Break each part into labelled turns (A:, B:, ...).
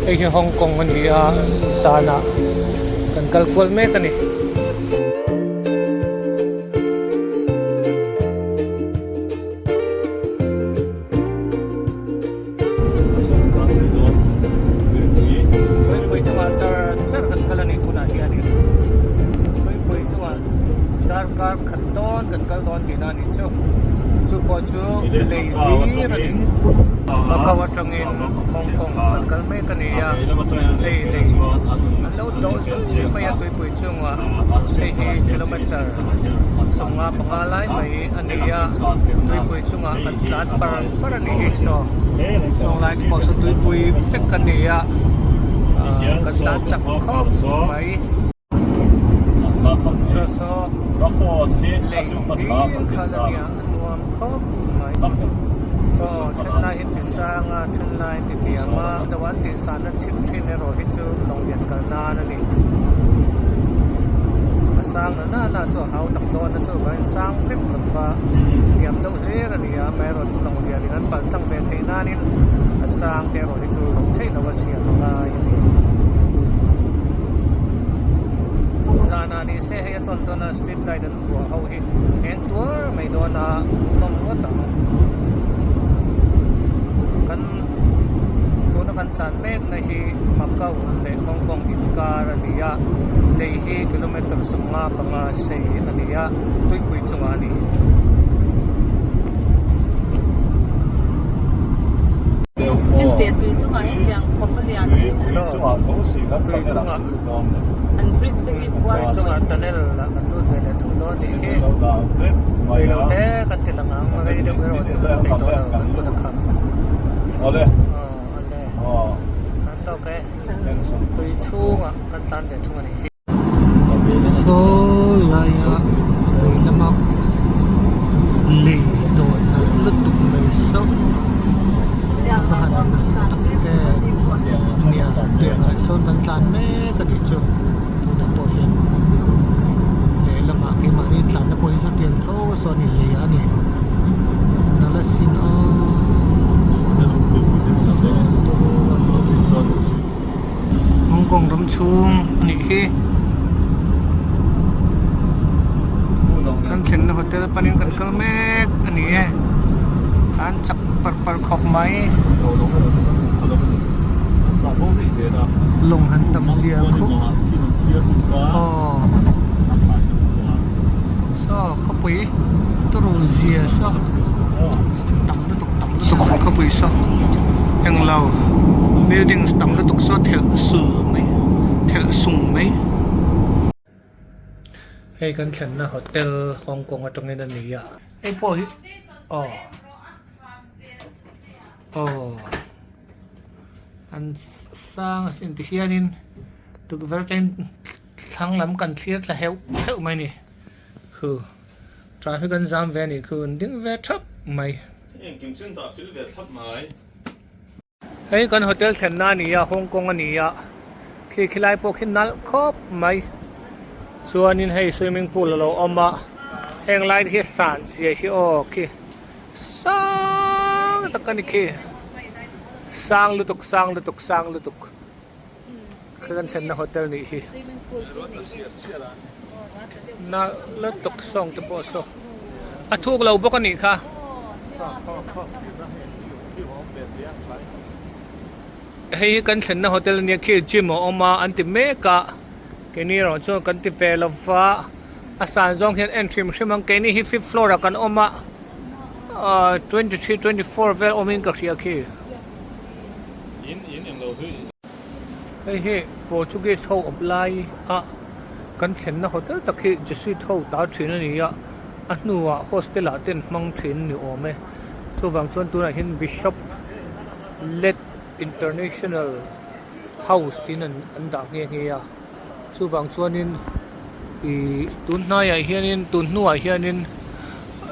A: Hei hi Hong Kong a ni a, zanah kan kal kual mek a ni. Tuipui chungah char char kan kal a ni tunah hianin tuipui chungah darkar khat dawn kan kal dawn tihna a nih chu chu pawh chu lei hlir a ni Macau atangin Hong Kong kan kal mek a ni a hei lei an lo dawh zui mai a tuipui chungah hei hi kilometer 15 lai mai a ni a tuipui chungah kan tlan par par a nih hi saw sawng lai te pawh saw tuipui vek a ni a ah kan tlan chak khawp mai saw saw lei hlir kha la nia a nuam khawp mai aw then lai hi ti sang a then lai ti hniam a deuh an tih san na chhip thin erawh hi chu lawng lian kal nan a ni a sang na na na chu a hau tak dawn a chuvangin sang vek lova hniam deuh hlir a ni a amaherawhchu lawng lian in an pal tlang ve theih nanin a sang te erawh hi chu loh theih loh a siam a ngai a ni. Zanah ni se hei a tawn tawn a street light an vuah ho hi eng tuar mai dawn a hmuhnawm ngawt ang. Kan tuna kan tlan mek na hi Macau leh Hong Kong inkar a ni a, lei hi kilometer 15 sei a ni a, tuipui chungah a ni.
B: Hetiang tui chungah hetiang khawp a lian hi
A: Tui chungah
B: an bridge te hi kual
A: tui chungah tunnel ah kan lut ve leh thung dawn nih hi rei lo te kan ti lang ang rei deuh erawh chu kan peih tawh lo kan kut a kham awle an tawk e tui chhungah kan tlan ve thung a nih hi. Saw laia vei lama lei dawh nalh lutuk mai saw ka han tak em nia tiangah sawn kan tlan mek a nih chu tunah pawh hian lehlamah keimahni tlanna pawh hi saw tiang tho sawn in lei a ni nalh asin aw. Hong Kong ram chhung a nih hi kan thlenna hotel panin kan kal mek a ni e an chak par par khawp mai lawng han tam zia khuh aw saw khawpui turu zia saw tam lutuk tam lutuk ang khawpui saw englo buildings tam lutuk saw thelh sul mai thelh sung mai hei kan thlenna hotel Hong Kong atangin a ni a hei pawh hi aw aw an sang asin tihianin tukverh te thlang lam kan thlir thla heuh heuh mai a ni. Khu traffic an zam ve a nih khu an ding ve thap mai.
C: Engkim chu an dah fil ve thlap mai.
A: Hei kan hotel thlenna a ni a, Hong Kong a ni a, khi khilai pawh khi nalh khawp mai. Chuanin hei swimming pool a lo awm a, heng lai te hi san zia hi aw khi sang tak a ni khi, sang lutuk sang lutuk sang lutuk. Ka kan thlenna hotel nih hi nalh lutuk sawng te pawh saw a thuk lo bawk a nih kha hei hi kan thlenna hotel ania khi gym a awm a an ti mek a keini erawh chuan kan ti ve lo va a san zawng hian en hrim hrim ang keini hi fifth floor ah kan awm a ahh 23 24 vel awmin ka hria khi. Hei hi Portuguese ho awm lai a kan thlenna hotel tak hi Jesuit ho ta thin a ni a, a hnuah hostel ah ten hmang thin ni awm e. Chuvang chuan tunah hian Bishop Led International House tiin an dah nghe nghe a, chuvang chuanin ih tun hnaiah hianin tun hnuah hianin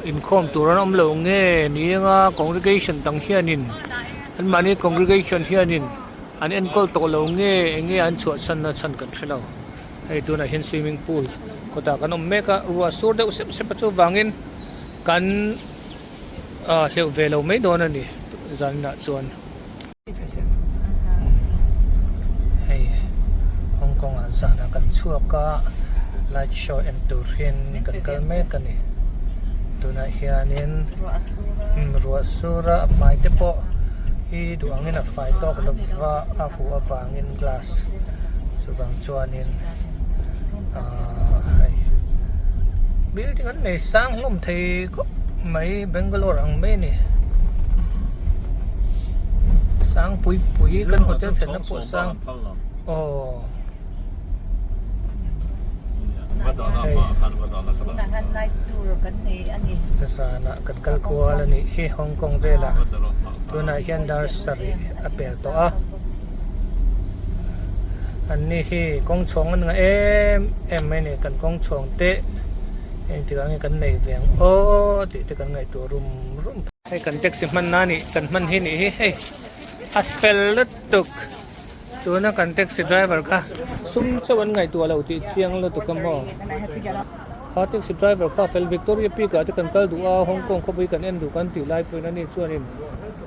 A: inkhawm tur an awm lo nge ni anga congregation dang hianin. An mahni congregation hianin an enkawl tawh lo nge eng nge an chhuahchhan na chhan kan hre lo. Hei tunah hian swimming pool kawtah kan awm mek a, ruah sur deuh sep sep a chuvangin kan ah hleuh ve lo mai dawn a ni zaninah chuan. Kong ah zanah kan chhuak a light show en tur hian kan kal mek a ni tunah hianin ruah sur a hmai te pawh hi duh angin a fai tawk lova a huh avangin glass chuvang chuanin ahh hei building an nei sang hlawm thei khawp mai Bangalore ang mai a ni sang pui pui kan hotel thlenna pawh sang aw. Zanah kan kal kual a nih hi Hong Kong velah tunah hian dar sarih a pel tawh a an ni hi kawng chhawng an ngah em em mai a ni kan kawng chhawng te engtikah nge kan nei ve ang aw tih te kan ngaihtuah rum rum hei kan taxi hman na nih kan hman hi nih hi hei a fel lutuk. Tuna kan taxi driver kha sum chauh an ngaihtuah lo tih chiang lutuk a maw? Kha taxi driver kha fel Victoria Peak ah te kan kal duh a, Hong Kong khawpui kan en duh kan tih lai pawhin ani chuanin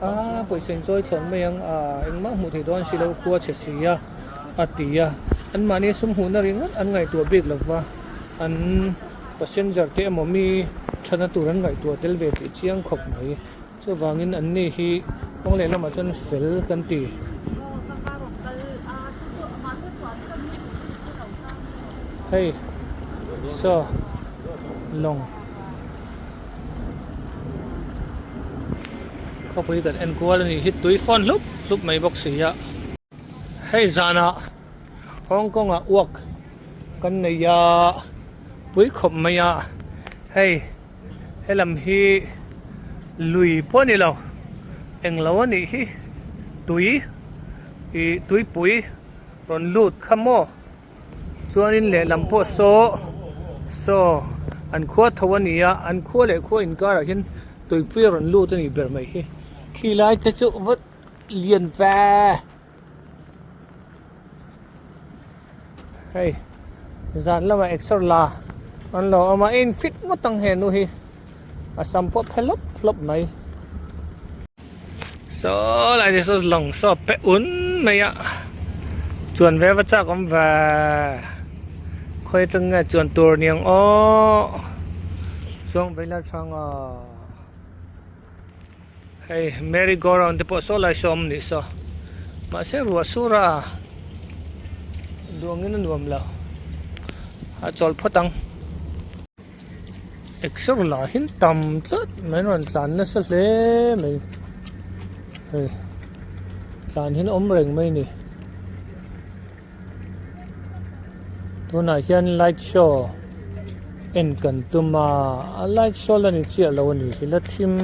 A: aa pawisa in chawi thlawn mai ang a, engmah hmuh theih dawn si lo khua chhe si a a ti a, anmahni sum hmuhna ringawt an ngaihtuah bik lova an passenger te emaw mi thana tur an ngaihtuah tel ve tih chiang khawp mai. Chuvangin an ni hi kawng leh lamah chuan fel kan ti. Hei saw lawng khawpui kan en kual a nih hi tui fawn hlup hlup mai bawk si a. Hei zanah Hong Kong ah uak kan nei a pui khawp mai a hei. Helam hi lui pawh a ni lo englo a nih hi tui ih tuipui rawn lut kha maw chuanin lehlam pawh saw saw an khua tho a ni a an khua leh khua inkarah hian tuipui a rawn lut a nih ber mai hi khilai te chu va lian ve. Hei zan lamah exer la an lo awm a a in fit ngawt ang he nu hi a sam pawh phe hlawp hlawp mai saw lai te saw lawng saw pe un mai a chuan ve va chak awm ve khawi atang nge chuan tur niang aw chuang vei la thang a. Hei merry go round te pawh saw lai saw awm nih saw mahse ruah sur a duangin a nuam lo a chawl phawt ang exer lah hi tam tlat mai rawn tlan nasa hle mai hei tlan hi a awm reng mai a ni tunah hian light show en kan tum a a light show la ni chiah lo a ni hi la thim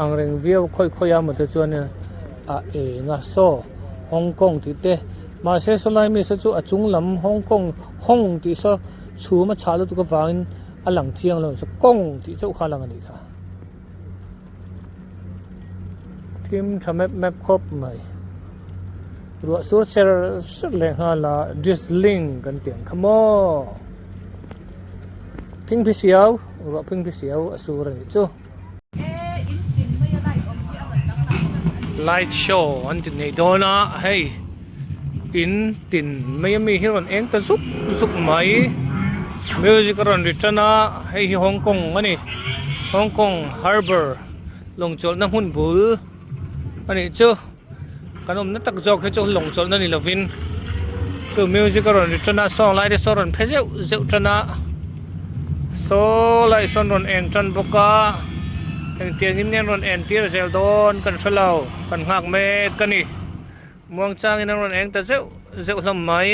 A: ang reng viau khawi khawi a maw te chuan a eng a saw Hong Kong tih te mahse sawlai mi saw chu a chung lam Hong Kong hawng tih saw chhum a chhah lutuk avangin a lang chiang lo a ni saw kawng tih chauh kha a lang a nih kha. Thim tha mep mep khawp mai ruah sur ser ser leh nghal a drizzling kan tih ang kha maw phingphi siau ruah phingphi siau a sur a nih chu. Light show an ti nei dawn a hei in tin mai ami hi rawn eng ta zuk zuk mai music a rawn ri tan a hei hi Hong Kong a ni Hong Kong harbour. Lawng chawlhna hmun bul a nih chu kan awmna tak zawk hi chu lawng chawlhna ni lovin chu music a rawn ri tan a sawng lai te saw rawn phe zeuh zeuh tan a saw lai sawn rawn eng tan bawk a engtiang in nge an rawn en tir zel dawn kan hre lo kan nghak mek a ni muangchangin an rawn eng ta zeuh zeuh hlawm mai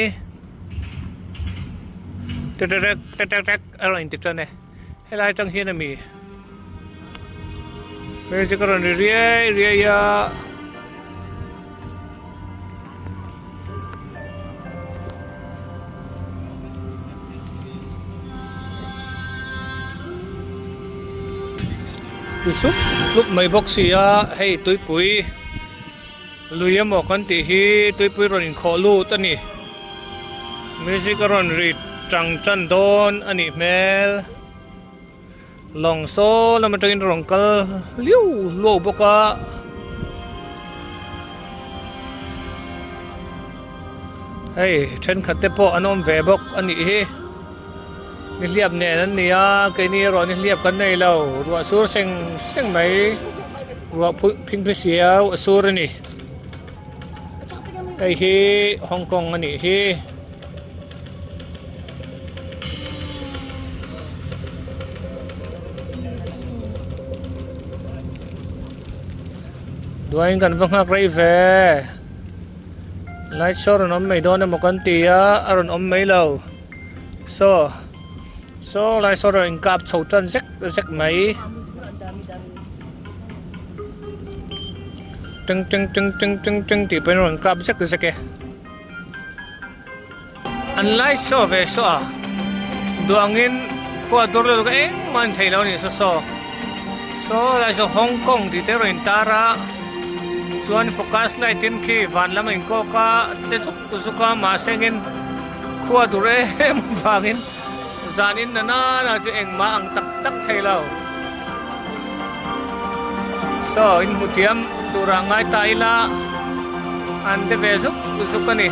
A: teterek teterek a rawn inti tan e. Helai atang hian ami music a rawn ri riai riai a. Tui hlup hlup mai bawk si a hei tuipui lui emaw kan tih hi tuipui rawn inkhawh lut a ni. Music a rawn ri tang tan dawn a nih hmel lawng saw lam atangin rawn kal liu luau bawk a Hei thenkhat te pawh an awm ve bawk a nih hi. Nihliap nen an ni a, keini erawh nihliap kan nei lo. Ruah sur seng seng mai, ruah phing phi siau a sur a ni. Hei hi Hong Kong a nih hi. Duain kan va nghak rei ve. Light show rawn awm mai dawn emaw kan ti a, a rawn awm mai lo. Saw saw lai saw rawn inkap chho tan zek zek mai. Teng teng teng teng teng teng tih pawhin a rawn kap zek zek e. An light show ve saw a, duangin khua dur lutuk engmah an theih lo a ni saw saw. Saw lai saw Hong Kong tih te rawn intar a, chuan focus light in khi van lam a inkawk a, tle zuk zuk a mahse engin khua dur em vangin zanin na nana chu engmah ang tak tak thei lo. Saw in hmu thiam turah ngai ta ila an de ve zuk zuk a ni.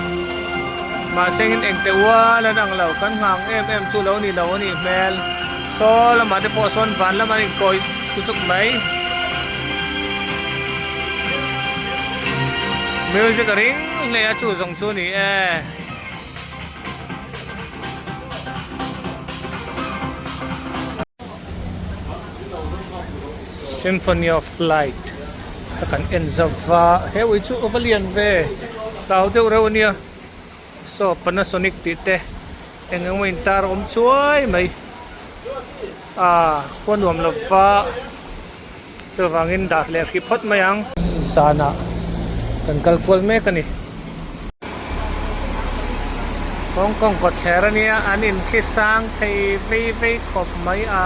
A: Mahse in engte ual an ang lo kan nghang em em chu lo ni lo a nih hmel. Saw lamah te pawh sawn van lam an inkawi zuk mai. Music a ring hle a chu zawng chu a ni e. Symphony of Light a kan en zauh va he ui chu a va lian ve tau deuh reuh a nia saw Panasonic tih te eng eng emaw intar a awm chuai mai ah khua nuam lo va chuvangin dah leh hrih phawt mai ang. Zanah kan kal kual mek a ni. Hong Kong kawtthler a nia an inkhi sang thei vei vei khawp mai a.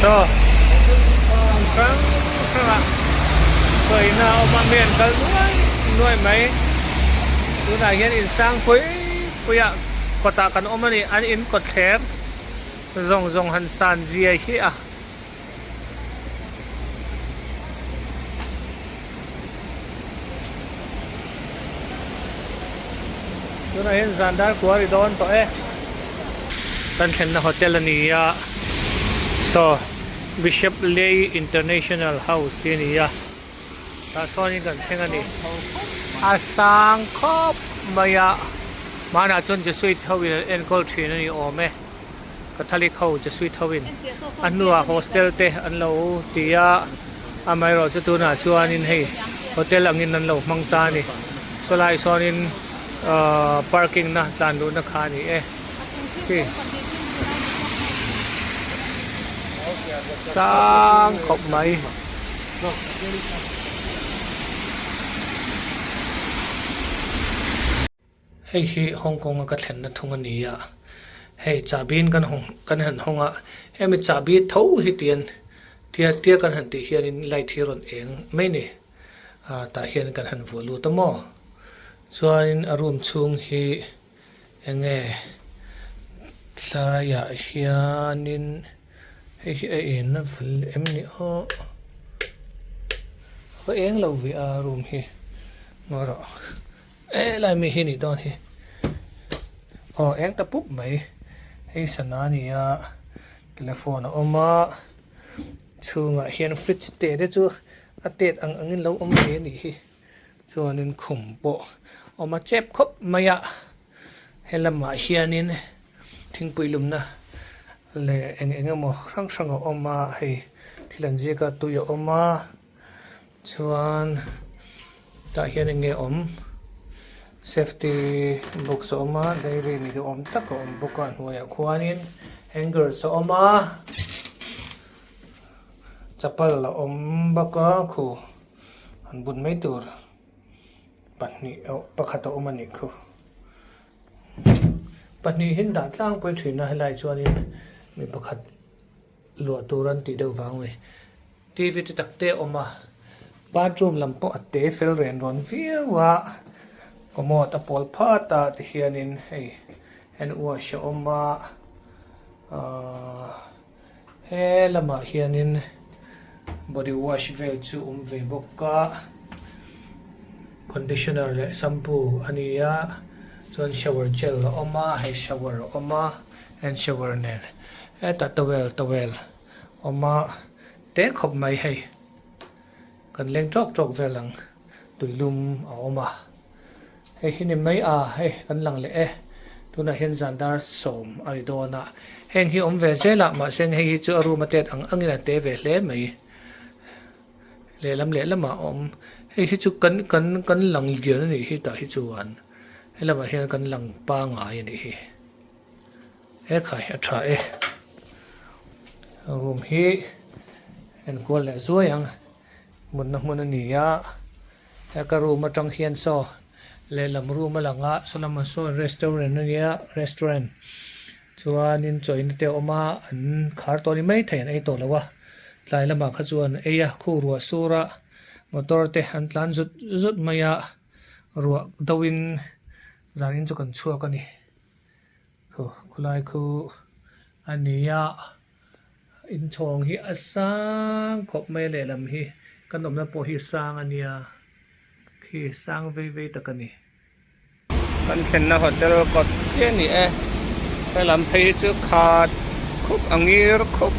A: Saw hmun hrang hrangah sawina a awm a mi an kal nuai nuai mai. Tunah hian insang pui puiah kawtah kan awm a ni an in kawtthler zawng zawng han san zia hi a. Tunah hian zan dar kua ri dawn tawh e. Kan thlenna hotel a ni a, saw Bishop Lei International House tih a ni a, tah sawnin kan thleng a ni. A sang khawp mai a, hmanah chuan Jesuit ho in an enkawl thin a ni awm e. Catholic ho Jesuit ho in a hnuah hostel te an lo ti a, amaherawh chu tunah chuanin hei hotel angin an lo hmang ta a ni. Saw lai sawnin ahh parking na tlan luhna kha a ni e. Khi sang khawp mai. Hei hi Hong Kong a ka thlenna thung a ni a, hei chahbi in kan hawng kan han hawng a, hemi chahbi tho hi tian tia tia kan han tih hianin light hi a rawn eng mai a ni, ah tah hian kan han vuah lut a maw chuanin a room chhung hi eng nge tlaiah hianin hei hi a enna vel em ni aw a eng lo ve a room hi ngaw rawh. Helai mi hi nih dawn hi aw eng ta pup mai hei sana a ni a telephone a awm a chhungah hian fridge te te chu a tet ang angin lo awm ve a nih hi chuanin khum pawh a awm a chep khawp mai a helamah hianin thingpui lumna leh eng eng emaw hrang hrang a awm a hei thil an ziak a tui a awm a. Chuan tah hian eng nge awm safety box a awm a dairy ni duh awm tak a awm bawk a a hnuaiah khuanin hangers a awm a chapal a awm bawk a khu han bun mai tur pahnih pakhat a awm a nih khu pahnih hi an dah tlangpui thin a helaiah chuanin mi pakhat luah tur an tih deuh vang a ni. T_v te tak te a awm a bathroom lam pawh a te fel ren rawn viau a commode a pawl phat a tihianin hei hand wash a awm a ahh he lamah hianin. body wash vel chu awm ve bawk a conditioner leh shampoo a ni a chuan shower gel a awm a hei shower a awm a hand shower nen hetah towel towel awm a te khawp mai hei kan leng tawk tawk vel ang tuilum a awm a hei hi ni mai a hei kan lang leh e tunah hian zan dar sawm a ri dawn a heng hi awm ve zel a mahse hei hi chu a room a tet ang angin a te ve hle mai lehlam lehlamah a awm hei hi chu kan kan kan lang lian a nih hi tah hi chuan helamah hian kan lang pangai a nih hi. He khai a tha e room hi enkual leh zuai ang mutna hmun a ni a heka room atang hian saw lehlam room a lang a saw lamah sawn restaurant a nia restaurant chuanin chawina te a awm a an khar tawh a ni maithei an ei tawh lo a tlai lamah kha chuan ei a khu ruah sur a motor te an tlan zut zut mai a ruah deuhin zanin chu kan chhuak a ni. Khu khulai khu a ni a inchhawng hi a sang khawp mai a lehlam hi kan awmna pawh hi sang a nia khi sang vei vei tak a ni. Kan thlenna hotel kawt chiah a ni e helam phei hi chu khat khup a ngir khup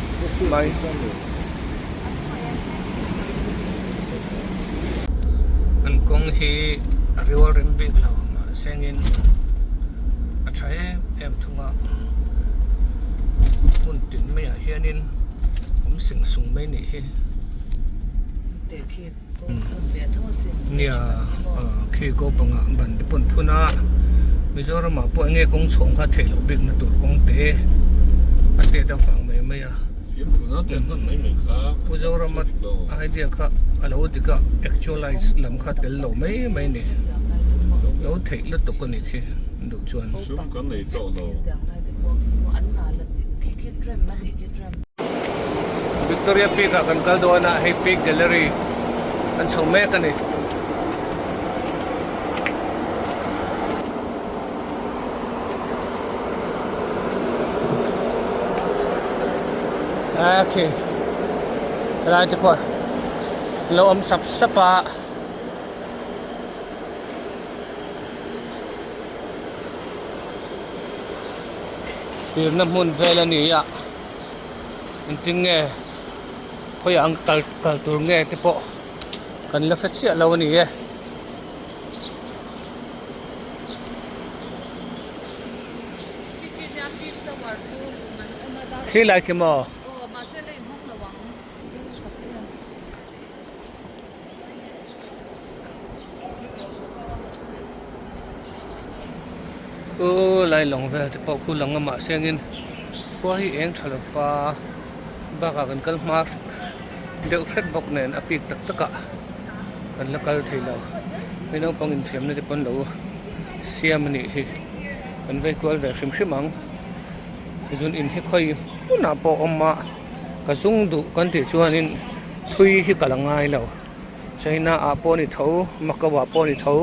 A: mai. An kawng hi a rial rem bik lo mahse engin a tha em em thung a hmun tin maiah hianin awm seng sung mai anih hi nia khi ko pangah ban te pawh an phun a Mizoram ah pawh enge kawng chhawng kha theih loh bik na tur kawng te a tet avang mai mai a. Pu Zorama idea kha a lo dik a actualize lam kha tel lo mai mai ni lo theih lutuk a nih khi duh chuan. Victoria Peak ah kan kal dawn a hei Peak Gallery kan chho mek a ni. A khi helai te pawh lo awm sap sap a. Thirna hmun vel a ni a engtin nge khawiah ang kal kal tur nge te pawh kan la hre chiah lo a ni e. Khi lai khi maw? U lai lawng vel te pawh khu lang a mahse angin khua hi eng tha lo va bakah kan kal hma deuh hret bawk nen a pik tak tak ah kan la kal thei lo hei naupang infiamna te pawn lo siam a nih hi kan vei kual ve hrim hrim ang zun in hi khawi hmunah pawh a awm a ka zung duh kan tih chuanin thui hi ka la ngai lo China ah pawh a ni tho Macau ah pawh a ni tho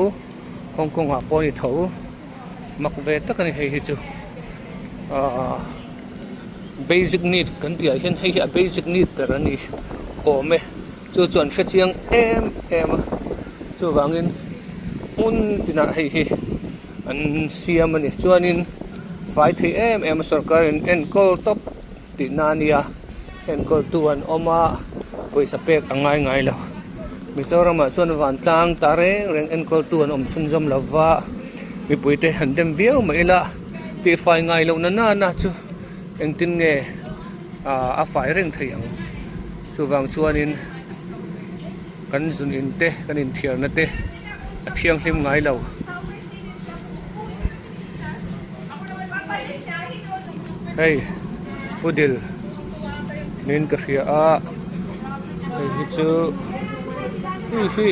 A: Hong Kong ah pawh a ni tho mak ve tak a ni hei hi chu ahh basic need kan tih ah hian hei hi a basic need ber a ni awm e chu chu an hre chiang em em a chuvangin hmun tinah hei hi an siam a ni chuanin fai thei em em a sorkar in enkawl tawp tihna a nia enkawl tu an awm a pawisa pek a ngai ngai lo Mizoram ah chuan vantlang ta reng reng enkawl tu an awm chhunzawm lo va mipui te han dem viau mai ila tihfai ngai loh na nana chu engtin nge ah a fai reng thei ang chuvang chuanin kan zun in te kan inthiarna te a thianghlim ngai lo. Hei pudil niin ka hria a hei hi chu hei hi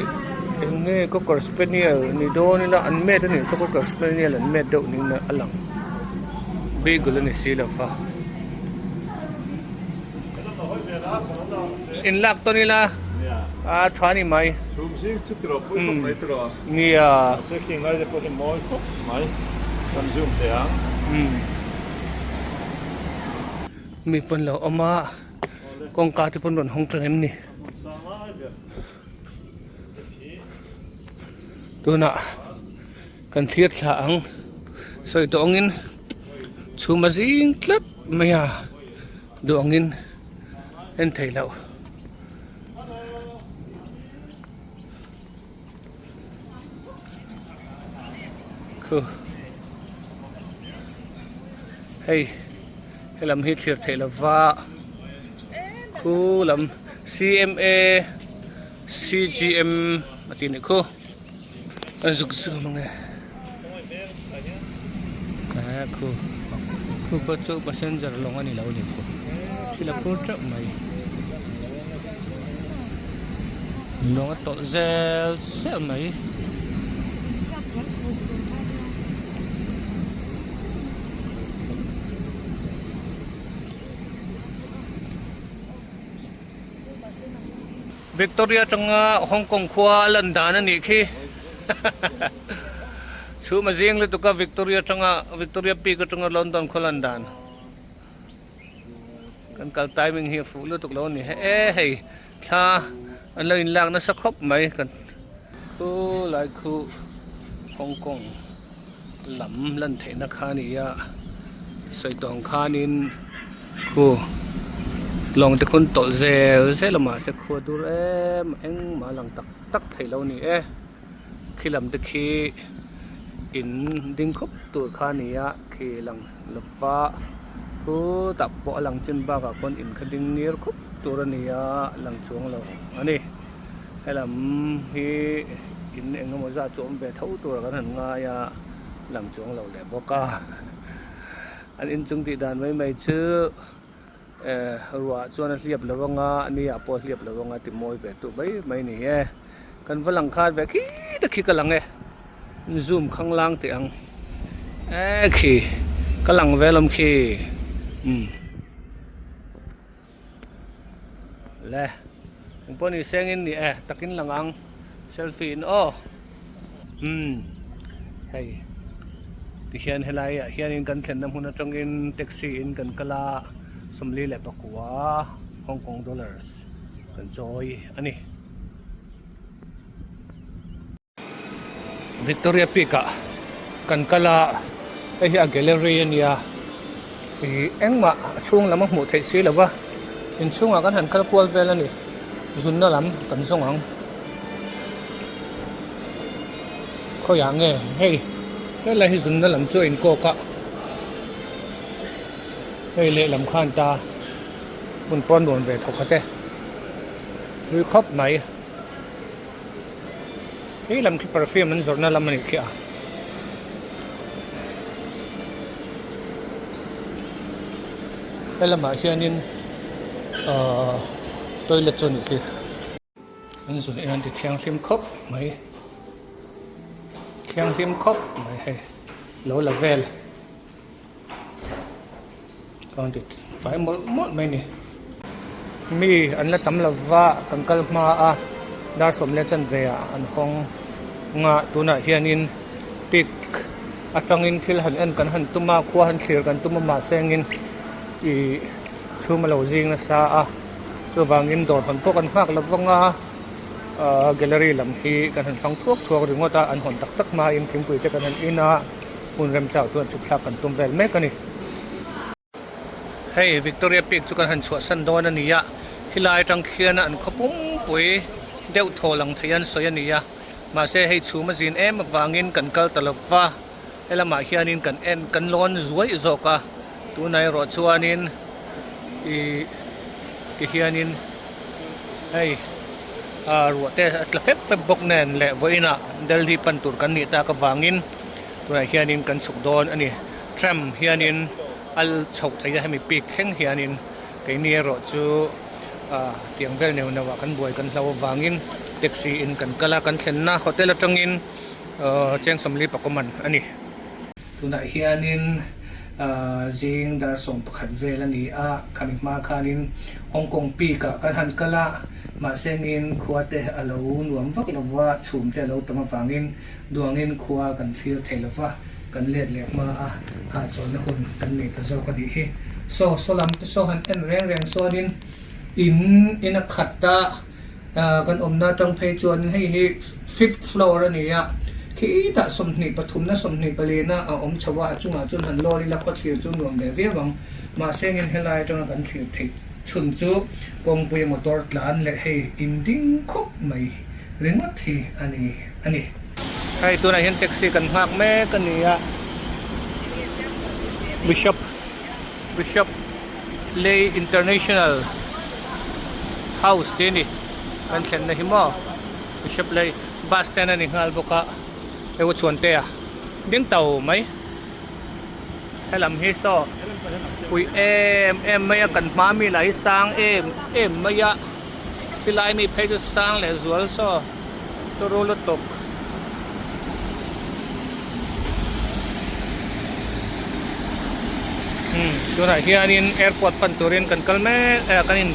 A: eng nge cocker spaniel ni dawn ila an met a nih saw cocker spaniel an met deuh niin a lang beagle a ni si lo va in lak tawn ila a tha ni mai. Nia.
C: Mahse khing lai te pawh hi mawi khawp mai. Kan zoom thei ang.
A: Umm. Mi pawn lo awm a, kawngka te pawn rawn hawng tan em ni? Tunah kan thlir thla ang sawi tawh angin chhum a zing tlat mai a duh angin en theih loh. Khu hei helam hi thlir theih lova khu lam C_M_A C_G_M a tih anih khu a zuk zuk ang e khu khu pawh chu passenger lawng a ni lo a ni khu thil a phur teuh mai. Lawng a tawlh zel zel mai. Victoria atanga Hong Kong khua a lan dan a nih khi chhum a zing lutuk a Victoria atanga Victoria Peak atanga London khua lan dan. Kan kal timing hi a fuh lutuk lo a ni e hei thla an lo in lak nasa khawp mai kan khu lai khu Hong Kong lam lan theihna kha a ni a sawi tawh ang khanin khu lawng te khawn tawlh zel zel a mahse khua dur em engmah a lang tak tak theih lo a ni e. Khi lam te khi in ding khup tur kha a ni a khi lang lova khutah pawh a lang chin bakah khawn in kha ding ngir khup tur a ni a lang chuang lo a ni helam hi in eng emaw zat chu awm ve tho tur ah kan han ngai a lang chuang lo leh bawk a an inchung tih dan mai mai chu. Eh ruah chuan a hliap lo anga a ni ah pawh a hliap lo anga ti mawi ve tu mai mai ni e kan va lang khat ve khi te khi ka lang e zoom khang lang teh ang eh khi ka lang ve lawm khi umm le engpawh ni seng in ni e takin lang ang selfie in aw umm hei tihian helai ah hianin kan thlenna hmun atangin taxi in kan kal a sawmli leh pakua Hong Kong dollars kan chawi a ni. Victoria Peak ah kan kal a hei hi a gallery a nia ih engmah a chhung lam a hmuh theih si lo va inchhungah kan han kal kual vel a ni zunna lam kan zawng ang khawiah nge hei helai hi zunna lam chu a inkawk a hei lehlam khan ta hmun pawn nuam ve thawk khat e tui khawp mai. Hei lam khi perfume an zawrhna lam a nih khi a. He lamah hianin ahh toilet chu a nih khi. An zun en an ti thianghlim khawp mai. Thianghlim khawp mai hei lo la vel. Chuan ti fai mawlh mawlh mai a ni. Mi an la tam lo va kan kal hma a dar sawm leh chanve ah an hawng nga tunah hianin pic atangin thil han en kan han tum a khua han thlir kan tum a mahse engin ih chhum a lo zing nasa a chuvangin dawr hawn pawh kan nghak lo vang a ahh gallery lam hi kan han fang thuak thuak ringawt a an hawn tak tak hmain thingpui te kan han in a. Hmun remchang chuan chhuk thlak kan tum vel mek a ni. Hei Victoria Peak chu kan han chhuahsan dawn a ni a, khilai atang khian an khaw pumpui deuh thaw lang thei an sawi a ni a, mahse hei chhum a zin em avangin kan kal ta lo va, helamah hianin kan en kan lawn zuai zawk a, tunah erawh chuanin ih tihianin hei ah ruah te a tla fep fep bawk nen leh vawiinah Delhi pan tur kan nih tak avangin. Tunah hianin kan chhuk dawn a ni. Tram hianin a chhoh theih a hemi peak thleng hianin keini erawh chu ah tiang vel neuh neuh ah kan buai kan hlo avangin taxi in kan kal a kan thlenna hotel atangin ah cheng sawmli pakua man a ni. Tunah hianin ah zing dar 11 vel a ni a khami hma khanin Hong Kong peak ah kan han kal a mahse ngin khua te a lo nuam vak lo va chhum te a lo tam avangin Duangin khua kan thlir thei lo va, kan let leh hma a, hahchawlhna hun kan nei ta zawk a nih hi. Saw, saw lam te saw han en reng reng chuanin in in a khat a, Ahh kan awmna atang phei chuanin hei hi fifth floor a ni a, khitah sawmhnih pathumna sawmhnih palina a awm chho a, a chungah chuan han lawn ila khawthlir chu nuam ve viau ang. Mahse engin helai atanga kan thlir theih chhun chu kawngpui motor tlan leh hei in ding khup mai ringawt hi a ni a ni. Hei tunah hian taxi kan nghak mek a ni a, Bishop Bishop Lei International House tih a ni kan thlenna hi maw Bishop Lei bus stand a ni nghal bawk a hei u Chhuantea ding tau mai helam hi saw pui em em mai a kan hma mi lah hi sang em em mai a khilai mi phei chu sang leh zual saw turu lutuk. Umm tunah hianin airport pan turin kan kal mek eh kan in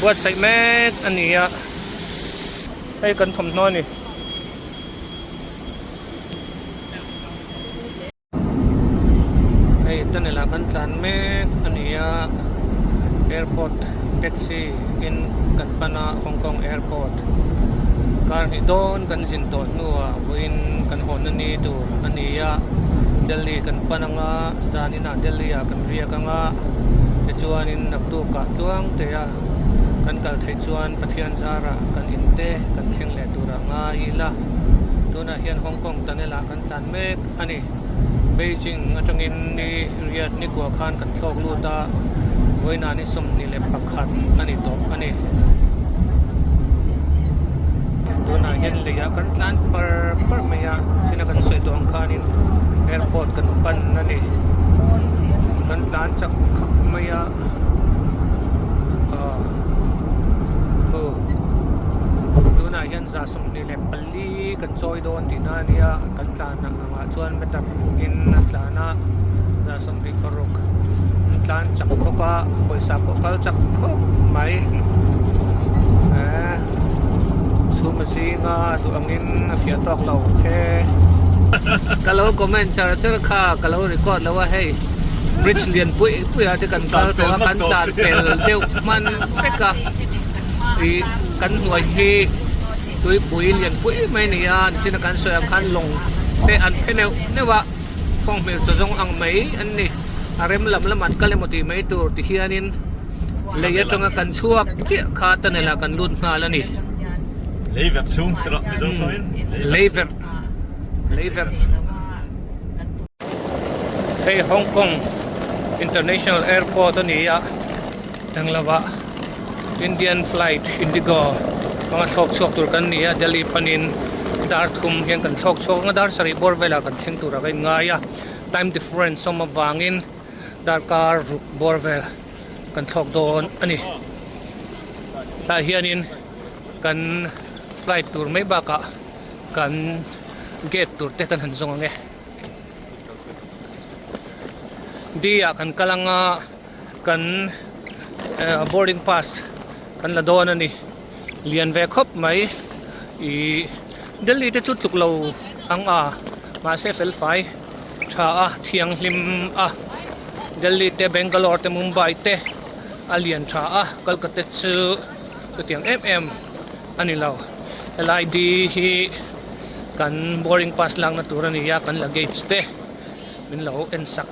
A: buatsaih mek a ni a hei kan thawmhnaw a ni. Hei tunnel ah kan tlan mek a ni a airport taxi in kan pan a Hong Kong airport kar hnih dawn kan zin tawh hnuah vawiin kan hawnna ni tur a ni a Delhi kan pan anga zanin ah Delhi ah kan riak anga tichuanin naktuk ah tluang te a kan kal theih chuan Pathian zarah kan in te kan thleng leh tur a ngai ila tunah hian Hong Kong tunnel ah kan tlan mek a ni. Beijing atangin ni riat ni kua khan kan thlawk lut a, vawiinah ni 21 a ni tawh a ni. Tunah hian leiah kan tlan par par mai a, china kan sawi tawh ang khanin airport kan pan a ni. Kan tlan chak khak mai a, ah hu tunah hian za 24. Li kan chawi dawn tihna a nia kan tlan angah chuan meter in a tlan a 26 an tlan chak bawk a pawisa pawh kal chak khawp mai eh chhum a zinga duh angin a fiah tawk lo he ka lo comment char char kha ka lo record lo a hei bridge lian pui pui ah te kan kal tawh a kan tlan pel deuh hman vek a ih kan hnuai hi. Tuipui lian pui mai a ni a nichina kan sawi ang khan lawng te an phe neuh neuh a fanghmir chaw zawng ang mai an ni a rem lam lamah an kal emaw tih mai tur ti hianin lei atanga kan chhuak chiah kha tunnel ah kan lut nghal a ni.
C: Lei verh chhung te rawh Mizo chuanin
A: lei verh lei verh hei Hong Kong International Airport a ni a englo ah. Indian flight Indigo hmanga thlawk chhuak tur kan ni a Delhi panin dar thum hian kan thlawk chhuak ang a dar sarih bawr velah kan thleng turah ka inngai a time difference awm avangin darkar ruk bawr vel kan thlawk dawn a ni tah hianin kan flight tur mai bakah kan gate tur te kan han zawng ang e D ah kan kal ang a. Kan boarding pass kan la dawn a ni lian ve khawp mai ih Delhi te chu tluk lo ang a mahse fel fai tha a thianghlim a Delhi te Bangalore te Mumbai te a lian tha a Kolkata chu chutiang em em a ni lo helai di hi kan boarding pass lakna tur a ni a kan luggage te min lo en sak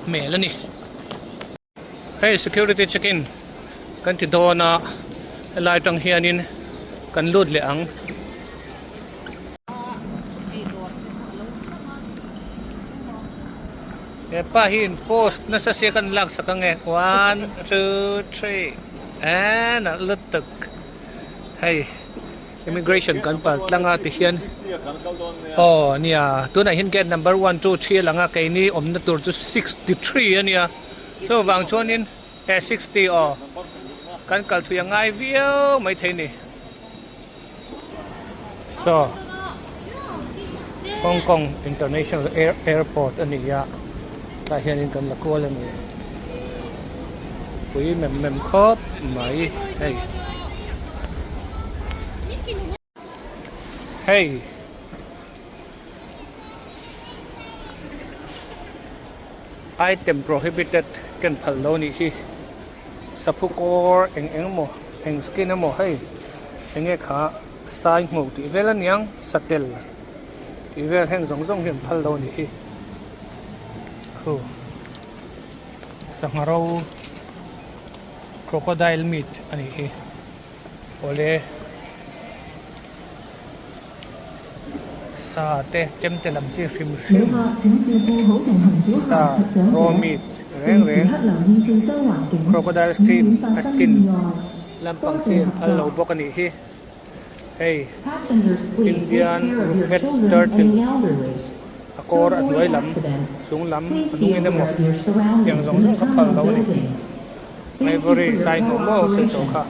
A: hmel a ni. Hei security check in kan ti dawn a helai atang hianin kan lut leh ang. Hepa hi in post nasa sia kan lak sak ange one two three eh nalh lutuk hei. Immigration kan pal tlang a ti hian aw nia tunah hian gate number 1 2 3 a lang a keini awmna tur chu 63 a nia chuvang chuanin eh 60 aw kan kal thui a ngai viau mai thei a ni saw Hong Kong International Airport a ni a tah hianin kan la kual a ni pui mem mem khawp mai hei. Hei item prohibited ken phal lo nih hi saphu kawr eng eng emaw eng skin emaw hei. Enge kha sai ngho tih vel aniang satel tih vel heng zawng zawng hi an phal lo a nih hi khu sangha ro crocodile meat a nih hi awle sa te chemte lam chi hrim hrim sa raw meat reng reng crocodile skin a skin lampang chi an phal lo bawk a nih hi hei Indian roofed turtle a kawr a hnuai lam chung lam a hnungin emaw tiang zawng zawng kha phal lo a ni ivory sai hnawh maw sawi tawh kha.